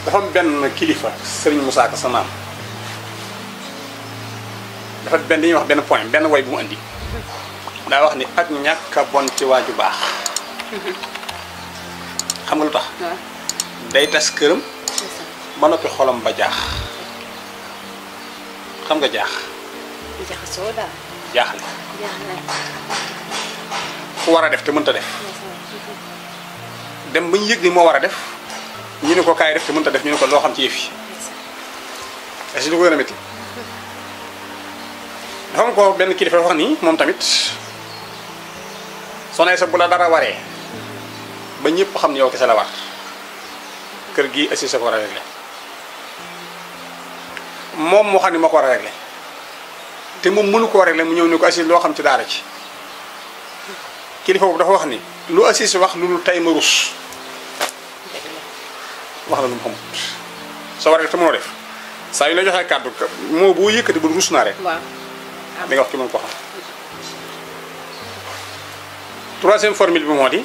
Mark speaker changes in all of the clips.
Speaker 1: dafa am benn kilifa Serigne Moussa Ka sa maam dafa benn li ñuy wax benn point benn way bu mu andi daa wax ni ak ñàkk a bon ci waaju baax xam nga lu tax day tas këram ba noppi xolam ba jaax xam nga jaax
Speaker 2: jaxasoo daal.
Speaker 1: jaaxle
Speaker 2: jaaxle.
Speaker 1: ku war a def te mënta def dem ba ñu yëg ni moo war a def ñu ne ko kaay def te mënta def ñu ne ko loo xam ci yëf yi est-ce que lu ko gën a métti dafa am ko benn kilifa wax ni moom tamit soxna sa bu la dara waree ba ñëpp xam ne yow kese la war kër gi assis sa ko war a réglé moom moo xam ne moo ko war a réglé te moom mënu ko réglé mu ñëw ni ko assis loo xam ci daara ci kilifa boobu dafa wax ni lu assis wax lu dul tay ma rus wax na lu mu xamut soo war a def te mënoo def saa yu la joxee kàddu moo boo yëkkati ba rus naa rek
Speaker 2: waaw.
Speaker 1: li nga wax ci mën ko xam troisième formule bi moo di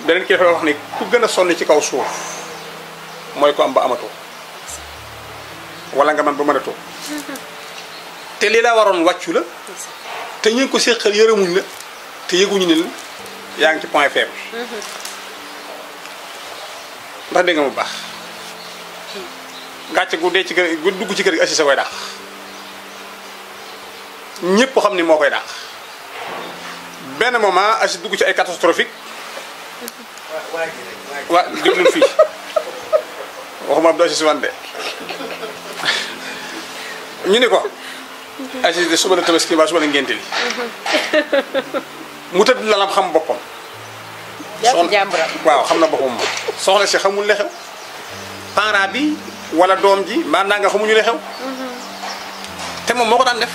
Speaker 1: beneen kilifa wax ni ku gën a sonn ci kaw suuf mooy ko am ba amatoo wala nga man ba mënatoo te lii laa waroon wàccu la te ñu ngi ko séqal yërëmuñ la te yëguñu ne yaa ngi ci point faible ndax dégg nga mu baax gàcce gu dee ci kër gu dugg ci kër gi assis sa koy dàq ñëpp xam ni moo koy dàq benn moment assis dugg ci ay catastrophique waa déglul fii waxuma ab do assis wande ñu ni ko assis de suba la tabaski ba suba la ngénte li mu tëdd lalam xam boppam
Speaker 2: jàpp jàmburam.
Speaker 1: waaw xam na boppam moom soxna si xamul li xew parent bi wala doom ji mbaa naa nga xamuñu li xew te moom moo ko daan def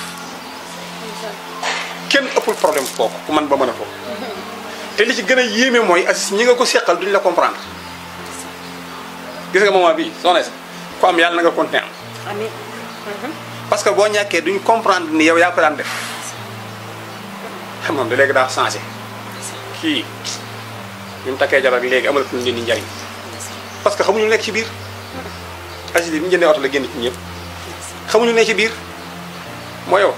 Speaker 1: kenn ëppul problème kooku ku man ba mën a toog te li ci gën a yéeme mooy assis ñi nga ko seqal duñu la comprendre gis nga moment bii soxna si ku am yàlla na nga continuer am
Speaker 2: amiin.
Speaker 1: parce que boo ñàkkee duñ comprendre ni yow yaa ko daan def moom da léegi daa changé kii bi mu takkee jabar léegi amalatul leen di njariñ parce que xamuñu nekk ci biir assis bi mu jëndee oto la génn ci ñëpp xamuñu ne ci biir moo yow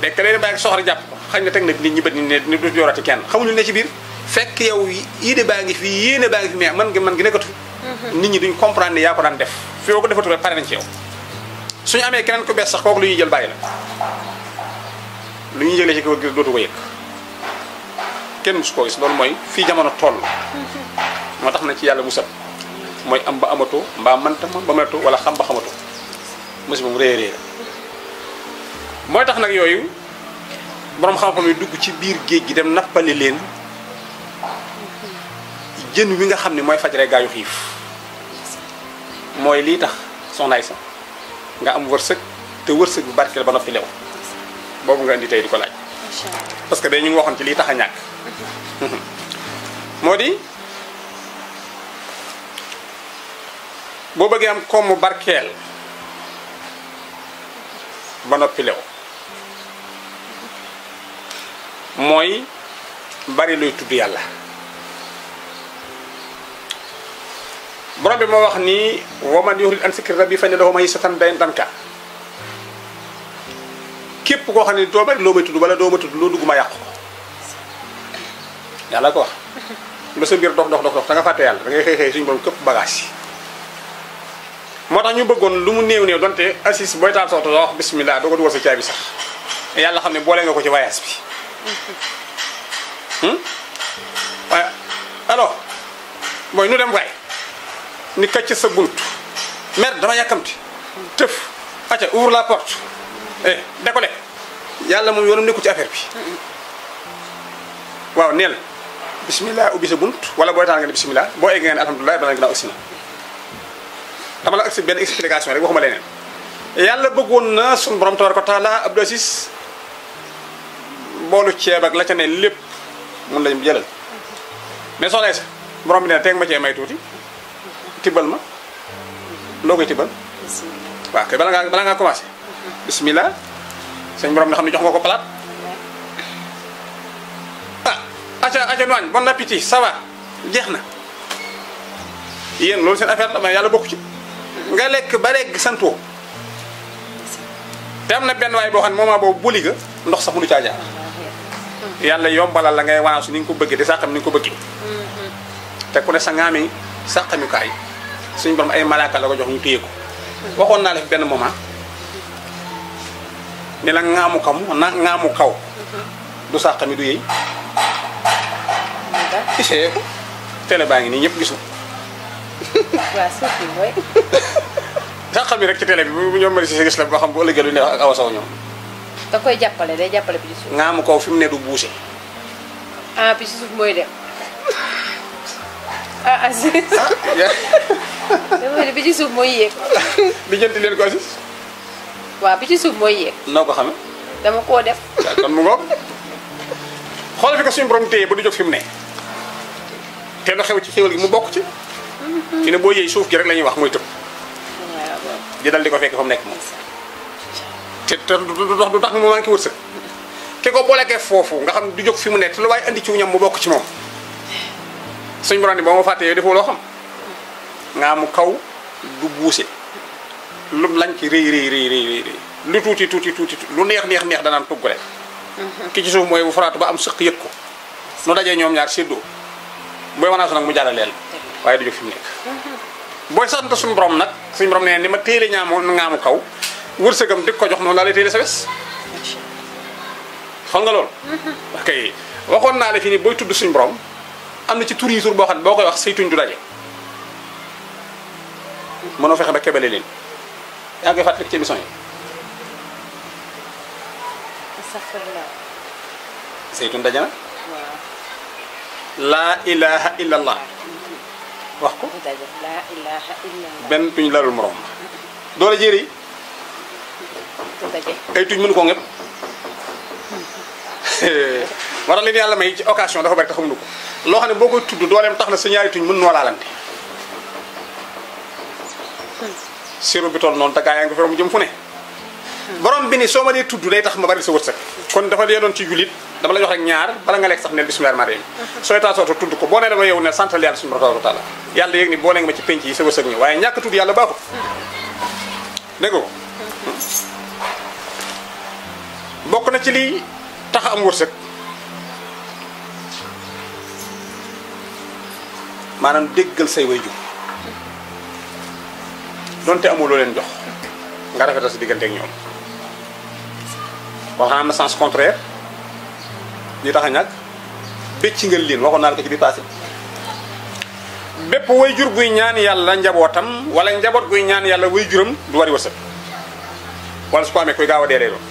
Speaker 1: dégg nga leen bàyyi soxla jàpp ko xañ na teg na nit ñi bët ni du yorati kenn xamuñu ne ci biir fekk yow idée baa ngi fi yéene baa ngi fi mais man gi nekkatu nit ñi duñ comprendre ni yaa ko daan def fi ko defatu rek pare nañ ci yow suñu amee keneen ko bees sax kooku lu ñuy jël bàyyi la lu ñuy jëlee ci kaw gi dootu ko yëg kenn musu koo gis loolu mooy fii jamono toll moo tax na ci yàlla musal mooy am ba amatoo mbaa manta ma ba mënatoo wala xam ba xamatoo musiba mu réy réy mooy tax nag yooyu borom xam-xam yi dugg ci biir géej gi dem nappali leen jën wi nga xam ne mooy faj rek gaayu xiif mooy lii tax soxnaay sa nga am wërsëg te wërsëg bu barkeel ba noppi lew boobu nga indi tey di ko laaj
Speaker 2: macha allah.
Speaker 1: parce que day ñu ngi waxoon ci lii tax a ñàkk moo di boo bëggee am koom mu barkeel ba noppi lew mooy bari luy tudd yàlla borom bi moo wax ni waman yurid an zikri rabbi fa inna lahu ma'ishatan danka képp koo xam ne doo bari loo may tudd wala doo ma tudd loo dugg ma yàqu ko yàlla ko wax lu sa mbir dox da nga fàtte yàlla da ngay xëy suñu borom këpp bagage yi moo tax ñu bëggoon lu mu néew donte assis booy taal soto wax bismillah doo ko dugal sa caabi sax yàlla xam ne boole nga ko ci voyage bi waaye alors mooy nu dem waay ni kacc sa bunt merde dama yàkkamti tëf acca ouvre la porte décollé yàlla moom yoonam nekku ci affaire bi waaw neel bismillah ubbi sa bunt wala booy taal nga ne bismillah boo egg nga ne alhamdulilah bala nga aussi na dama la benn explication rek waxuma leneen yàlla bëggoon na suñu borom tabaraka wa taala Abdou Aziz boolu ceeb ak la ca ne lépp mun lañu jëlal mais soxna sa borom bi ne teeg ma cee may tuuti tibbal ma loo koy tibbal waaw kay bala ngaa commencé bismillah sëñ borom ne xam ne jox nga ko palaat acca acca nuwaañ bon appétit ça va jeex na yéen loolu seen affaire la mais yàlla bokku ci nga lekk ba regg santoo te am na benn waay boo xam ne moment boobu boli ga ndox sax mënu caa jaar yàlla yombalal la ngay wanaasu ni nga ko bëggee di sàqam ni nga ko bëggee te ku ne sa ngaami sàqamukaay suñu borom ay malaaka la ko jox ñu téye ko waxoon naa la fi benn moment ni la ngaamu kaw du sàqami du yëy gisee ko télé baa ngi nii ñëpp gisu
Speaker 2: waaw suuf bi mooy.
Speaker 1: sàqam yi rek ci télé bi bu ñoom mari si gis la ba xam bu ëllëgee lu ne ak awa saw ñoom
Speaker 2: da koy jàppale day jàppale bi ci suuf.
Speaker 1: ngaamu kaw fi mu ne du buuse
Speaker 2: ah bi ci suuf mooy dem. ah ah si. dama ne bi ci suuf mooy yéeg.
Speaker 1: di jënti leen ko Aziz
Speaker 2: waaw bi ci suuf mooy yéeg.
Speaker 1: noo ko xame
Speaker 2: dama koo def.
Speaker 1: kon mu ngoog xoolal fi ko suñu borom téye ba du jóg fi mu ne te lu xew ci xéwal gi mu bokk ci fi ne boo yëy suuf gi rek la ñuy wax mooy tëb
Speaker 2: waaw.
Speaker 1: di dal di ko fekk fa mu nekk moom te du tax mu manqué wërsëg ki ko boolekee foofu nga xam du jóg fi mu ne te lu waaye andi ci ñam mu bokk ci moom suñu borom ni boo ma fàttee yow defoo loo xam nga mu kaw du buuse lu lañ ci rëy lu tuuti lu neex danaan tuggale ki ci suuf mooy bu faraatu ba am sëq yëg ko nu dajee ñoom ñaar séddoo booy wanaasu nag mu jàllaleel waaye du jóg fi mu nekk booy sant suñu borom nag suñu borom nee ni ma téele ngaamu kaw wërsëgam di ko jox noonu laa lay téele sa wes xool nga loolu ok waxoon naa la fi ni booy tudd suñu borom am na ci tur yi tur boo xam ne boo koy wax saytuñ du daje mënoo fexe ba kebale leen yaa ngi koy fàttali ci émission yi
Speaker 2: astafurlah.
Speaker 1: saytuñ daje na
Speaker 2: waaw.
Speaker 1: laa ilaha illallah wax ko
Speaker 2: du daje laa ilaha illallah.
Speaker 1: benn tuñ lalul morom doole jéere yi
Speaker 2: du daje.
Speaker 1: ay tuñ mënu ko ngëpp war a leen yàlla may ci occasion dafa bari te xamuñu ko loo xam ne boo koy tudd dooleem tax na sa ñaari tuñ mën noo laalante siro bi toll noonu te gaa yaa ngi ko fi mu jëm fu ne borom bi ni soo ma dee tudd day tax ma bari sa wërsëg kon dafa dee doon ci jullit dama la jox rek ñaar bala nga lekk sax neel bismillah rahmaan rahim sooy taasooto tudd ko boo nee dama yow ne santal yàlla suñu borom taala yàlla yéeg ni boo nee nga ma ci penc yi sa wërsëg ñi waaye ñàkk tudd yàlla baaxut dégg ko bokk na ci lii tax am wërsëg maanaam déggal say waajur donte amoo loo leen jox nga rafetal sa diggante ak ñoom wax na am na sens contraire li tax a ñàkk bécc nga leen waxoon naa la ko ci bi passé bépp waajur buy ñaan yàlla njabootam wala njaboot buy ñaan yàlla waajuram du wari wërsëg wala su ko amee koy gaaw a dee lay doon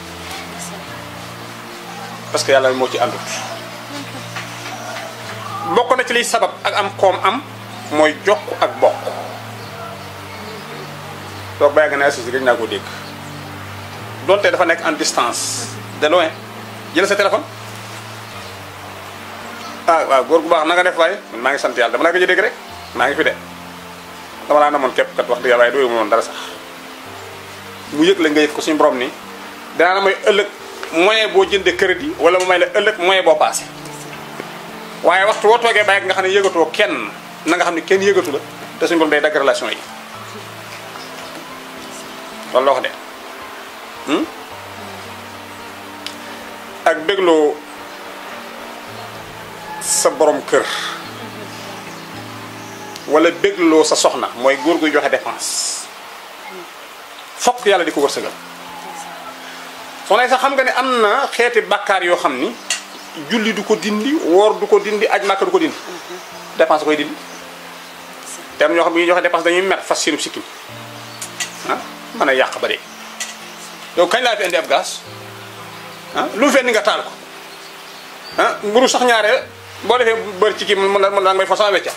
Speaker 1: parce que yàlla moo ci àndut bokk na ci liy sabab ak am koom am mooy jokk ak bokk toog bàyyi nga ne assisi gëj naa koo dégg donte dafa nekk en distance de loin jël sa téléphone ah waaw góor gu baax na nga def waaye man maa ngi sant yàlla dama laa gëj a dégg rek maa ngi fi de dama laa namoon képp kat wax dëgg yàlla waaye dooyu moon dara sax mu yëg la nga yëg ko suñu borom ni danaa la may ëllëg moyen boo jëndee crédit wala mu may la ëllëg moyen boo passé waaye waxtu woo toogee bàyyi nga xam ne yëgatoo kenn na nga xam ne kenn yëgatu la te suñu borom day dagg relation yi loolu la wax de ak bégloo sa borom kër wala bégloo sa soxna mooy góor guy joxe dépense fokk yàlla di ko wërsëgal soxna sax xam nga ne am na xeeti bàkkaar yoo xam ni julli du ko dindi woor du ko dindi aj màkka du ko dindi dépense koy dindi te am ñoo xam ne bu ñuy joxe dépense dañuy mer fas seenu sikkim ah mën a yàq ba de yow kañ laa fi indi ab gaz ah lu mu fenn nga taal ko ah mburu sax ñaare boo defee bëri ci kii mën naa may fa sama wecca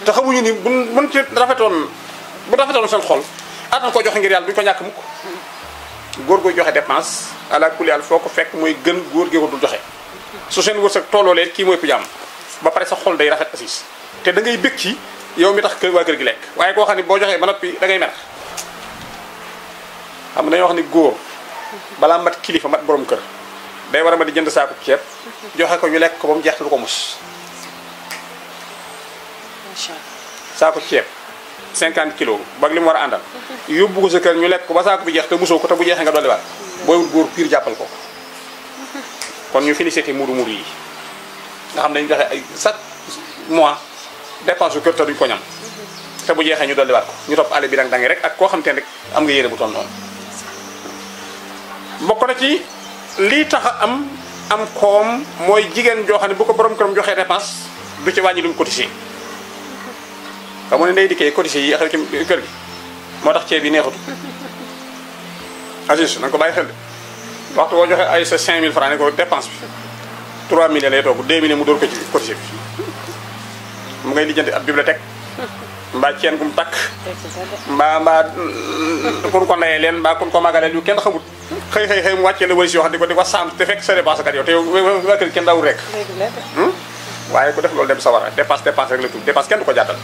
Speaker 1: te xamuñu ni buñ ci rafetoon seen xol attan ko joxe ngir yàlla duñu ko ñàkk mukk góor gooy joxe dépense ala kulli yàlla foo ko fekk mooy gën góor gi ko dul joxe su seen wërsëg tolloolee kii mooy pujàmm ba pare sa xol day rafet assis te da ngay bëgg ci yow mi tax kër waa kër gi lekk waaye koo xam ne boo joxee ba noppi da ngay mer xam nga dañoo wax ni góor balaa mat kilifa mat borom kër day war a ma di jënd saako ceeb joxe ko ñu lekk ko ba mu jeex te du ko mus
Speaker 2: macha allah.
Speaker 1: saako ceeb 50 kilos ba li mu war a àndal yóbbu ko sa kër ñu lekk ko ba saako bi jeex te musoo ko te bu jeexee nga dolliwaat booy wut góor pire jàppal ko kon ñu félicité muuru yi nga xam ne dañu joxe ay chaque mois dépense su kër te duñ ko ñam te bu jeexee ñu dolliwaat ko ñu topp àll bi dang dangi rek ak koo xam te ne rek am nga yére bu toll noonu bokk na ci lii tax a am koom mooy jigéen joo xam ne bu ko borom këram joxee dépense du ci wàññi lu mu cotisé xam nga ne ndey dikkee cotisé yi xew ci kër gi moo tax ceeb yi neexut Aziz na nga ko bàyyi xel de waxtu boo joxe ay sa 5000 francs ne ko dépense bi 3000 lay togg 2000 mu door ko ci cotisé bi mu ngay lijjanti ab bibliothèque mbaa ceen gu mu takk mbaa kun ko ndayee leen mbaa kun ko magalee yu kenn xamut xëy mu wàccee la wari si wax di ko saam te fekk sa dépense kat yow te yow waa kër kenn dawul rek waaye ku def loolu dem sa war a dépense rek la tudd dépense kenn du ko jàttal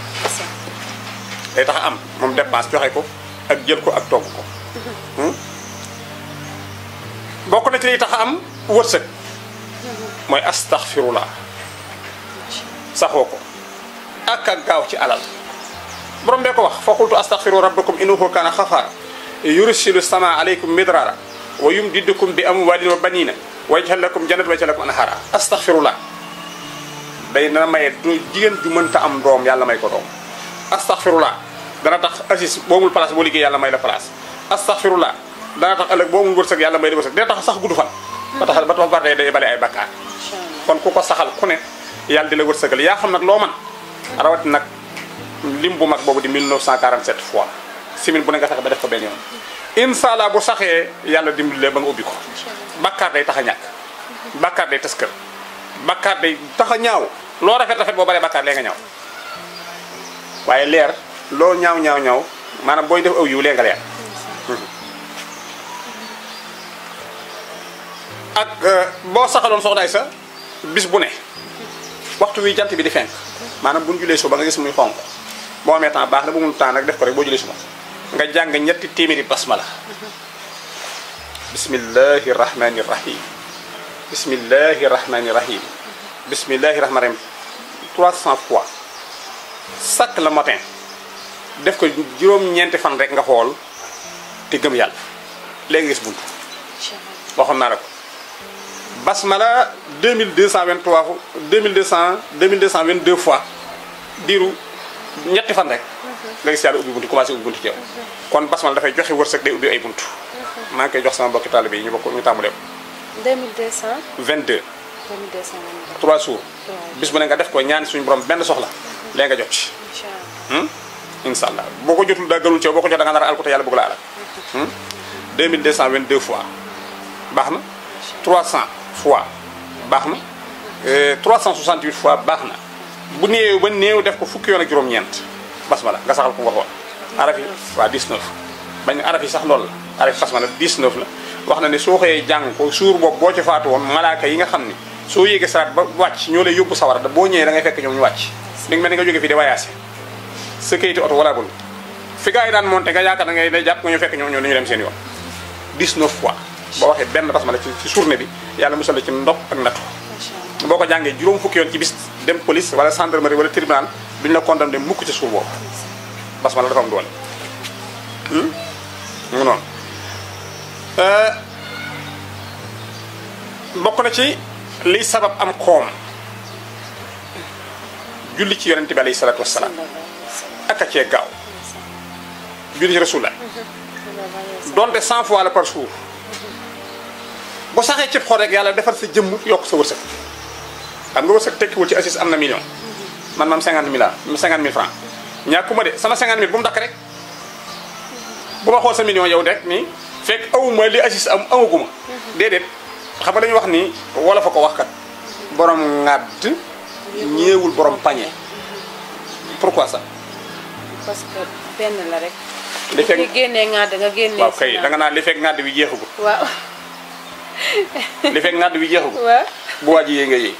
Speaker 1: day tax am moom dépense joxe ko ak jël ko ak togg ko bokk na ci liy tax am wërsëg mooy astaxfirullah saxoo ko ak gaaw ci alal borom bee ko wax fa qultu astaghfiru rabbakum innahu kana xafaara yursilu sama alaykum midrara wa yumdidukum bi amwalin wa banina wa yaj'al lakum jannatan wa yaj'al lakum anhara astaghfirullah day na maye du jigéen ju mënta am doom yàlla may ko doom astaghfirullah dana tax Aziz boo mul place boo liggéey yàlla may la place astaghfirullah dana tax ëllëg boo mul wërsëg yàlla may la wërsëg dana tax sax gudd fan ba tax ba day bale ay bakkaar kon ku ko saxal ku ne yàlla di la wërsëgal yaa xam nag loo man rawati nag lim bu mag boobu di 1947 fois simin bu ne nga fexe ba def ko benn yoon incha allah bu saxee yàlla dimbali ba nga ubbi ko bakkaar day tax a ñàkk bakkaar day tas kër bakkaar day tax a ñaaw loo rafet boo baree bakkaar lee nga ñaaw waaye leer loo ñaaw maanaam booy def aw yiw lee nga leer ak boo saxaloon soxna ay sa bis bu ne waxtu wi jant bi di fenk maanaam bu ñu julee suba nga gis muy xonq boo amee temps baax na bu mu temps nag def ko rek boo julee suba nga jàng ñetti téeméeri basmala bismillahi rahmani rahim bismillahi rahmani rahim bismillahi rahmani rahim 300 fois chaque le matin def ko juróom-ñeenti fan rek nga xool te gëm yàlla léegi gis buntu waxoon naa la ko basmala 2222 fois diiru ñetti fan rek nga gis yàlla ubbi buntu commencé ubbi buntu ci yow kon basmala dafay joxe wërsëg day ubbi ay buntu maa ngi koy jox sama mbokki taalibe yi ñu bokk ñu tàmbalee ko 22 3 jours bis bu ne nga def ko ñaan suñu borom benn soxla léegi nga jot ci incha allah boo ko jotul daa gënul ci yow boo ko jot da nga nar a alko te yàlla bëgg la alal 2222 fois baax na 300 fois baax na 368 fois baax na bu néew ba néew def ko fukki yoon ak juróom-ñeent basmala nga saxal ko nga xool araf yi waa 19 bañ araf yi sax loolu la araf yi basmala 19 la wax na ne soo xëyee jàng ko suur boobu boo ci faatu woon malaaka yi nga xam ni soo yéegee saraat ba wàcc ñoo lay yóbbu sawara da boo ñëwee da ngay fekk ñoom ñu wàcc mi ngi mel ni nga jógee fii di wayaase sa kayiti oto wala bul fi gars yi daan monté nga yaakaar na ngay day jàpp nga ñu fekk ñoom ñoo dañu dem seen yoon 19 fois boo waxee benn basmala ci journée bi yàlla musal la ci ndop ak nattu boo ko jàngee juróom fukki yoon ci bis dem police wala gendarmerie wala tribunal duñu la condamné mukk ci suur boobu basmala dafa am doole mu ngi noonu bokk na ci liy sabab am koom julli ci yonente bi alayhi salaatu wasalaam ak a cee gaaw julli ci rasulullah donte 100 fois la par jour bu saxee cib xol rek yàlla defar sa jëmm yokk sa wërsëg xam nga wërsëg tekkiwul ci Aziz am na million man maam 50 000 francs ñàkkuma de sama 50 000 bu mu dakk rek bu ma xool sa million yow rek nii fekk awuma li Aziz amaguma déedéet xam nga dañuy wax ni wala fa ko wax kat borom ŋàdd ñeewul borom pañe pourquoi ça
Speaker 2: parce que benn la rek
Speaker 1: li fekk
Speaker 2: nga génnee ŋàdd nga génnee
Speaker 1: waaw kay da nga naan li fekk ŋàdd wi jeexagul
Speaker 2: waaw
Speaker 1: li fekk ŋàdd wi jeexagul
Speaker 2: waaw
Speaker 1: bu waa ji yee nga yëy